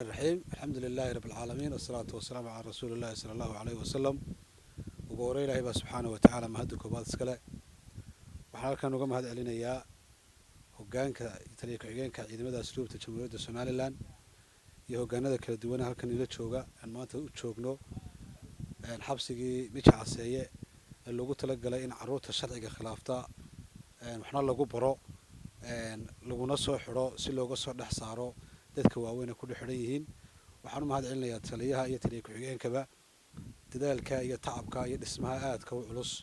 Raxiim, alxamdu lilaahi rabi alcaalamiin, wasalaatu wasalaamu calaa rasuuli illahi sala allahu caleyhi wasalam. Ugu horey, Ilaahay baa subxaana wa tacaala mahadda koobaad iskale. Waxaan halkan uga mahad celinayaa hoggaanka, taliya ku-xigeenka ciidamada asluubta Jamhuuriyadda Somaliland iyo hoggaanada kala duwana halkan ila jooga aan maanta u joogno xabsigii Mija Caseeye ee loogu talagalay in carruurta sharciga khilaafta waxna lagu baro, laguna soo xidho si looga soo dhex saaro dadka waaweyn ay ku dhex xidhan yihiin. Waxaan u mahad celinayaa taliyaha iyo taliya ku-xigeenkaba dadaalka iyo tacabka iyo dhismaha aadka u culus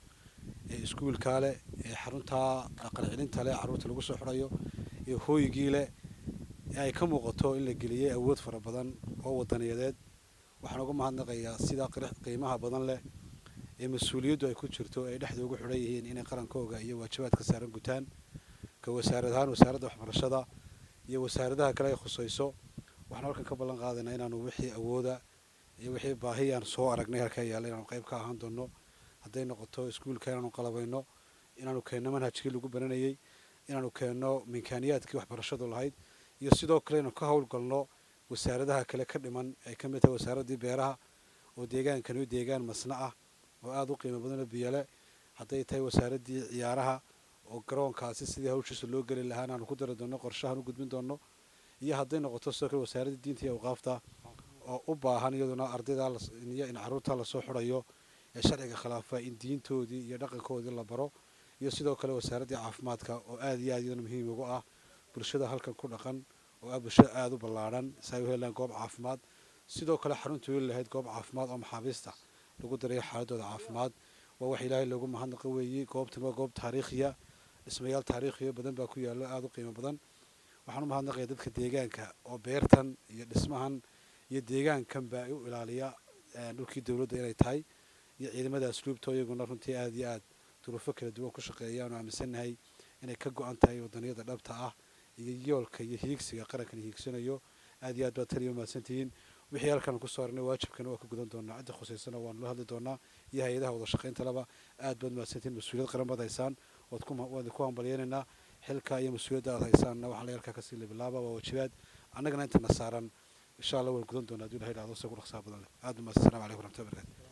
ee iskuulkaa leh, ee xaruntaa dhaqan celinta leh, carruurta lagu soo xidhayo iyo hooygii leh ee ay ka muuqato in la geliyey awood fara badan oo wadaniyadeed. Waxaan uga mahadnaqayaa sida qiimaha badan leh ee mas-uuliyaddu ay ku jirto ay dhexda ugu xidhan yihiin inay qarankooga iyo waajibaadka saaran gutaan. Ka wasaarad ahaan, wasaaradda waxbarashada iyo wasaaradaha kale ay khusayso, waxaan halkan ka ballan qaadaynaa inaanu wixii awooda iyo wixii baahi aan soo aragnay halkaa yaalla inaanu qayb ka ahaan doonno. Hadday noqoto iskuulka inaanu qalabayno, inaanu keenno manhajkii lagu baranayey, inaanu keenno imkaaniyaadkii waxbarashadu lahayd, iyo sidoo kale inaanu ka howlgalno wasaaradaha kale ka dhiman, ay ka mid tahay wasaaraddii beeraha oo deegaankani deegaan masna ah oo aada u qiimo badan oo biyale, hadday tahay wasaaraddii ciyaaraha oo garoonkaasi sidii hawshiisa loo geli lahaa inaanu ku dari doonno qorshahan u gudbin doonno, iyo hadday noqoto sidoo kale wasaaraddii diinta iyo awqaafta oo u baahan iyaduna ardayda iyo in carruurta lasoo xidhayo ee sharciga khilaafa in diintoodii iyo dhaqankoodii la baro, iyo sidoo kale wasaaraddii caafimaadka oo aada iyo aad iyaduna muhiim ugu ah bulshada halkan ku dhaqan oo ah bulshada aada u ballaadhan, si ay u helaan goob caafimaad. Sidoo kale xaruntu heli lahayd goob caafimaad oo maxaabiista lagu darayo xaaladooda caafimaad. Waa wax Ilaahay loogu mahadnaqo weeyi. Goobtan waa goob taariikhiya, dhismayaal taariikhiyo badan baa ku yaallo, aada u qiimo badan. Waxaan u mahadnaqayaa dadka deegaanka oo beertan iyo dhismahan iyo deegaankanba u ilaaliya dhulkii dowladda inay tahay, iyo ciidamada asluubta iyaguna runtii aada iyo aad duruufo kala duwan ku shaqeeyaan oo aaminsannahay inay ka go-an tahay wadaniyada dhabta ah iyo yoolka iyo hiigsiga qarankan hiigsanayo. Aad iyo aad baad taliya umahadsantihiin. Wixii halkan kusoo aragnay waajibkana waa ka gudan doonaa, cidda khusaysana waanu la hadli doonaa iyo hay-adaha wada shaqaynta laba. Aad baad mahadsantihiin. Mas-uuliyad qaran baad haysaan, waad ku hambalyeynaynaa xilka iyo mas-uuliyadda aad haysaanna. Waxaa la halkaa kasii labilaaba waa waajibaad annagana intana saaran. Insha Allah waan gudan doonaa hadduu Ilahay idhahdo, isagu dhaqsaha badan leh. Aad baa mahadsan. Salamu calaykum waraxmatullahi barakatu.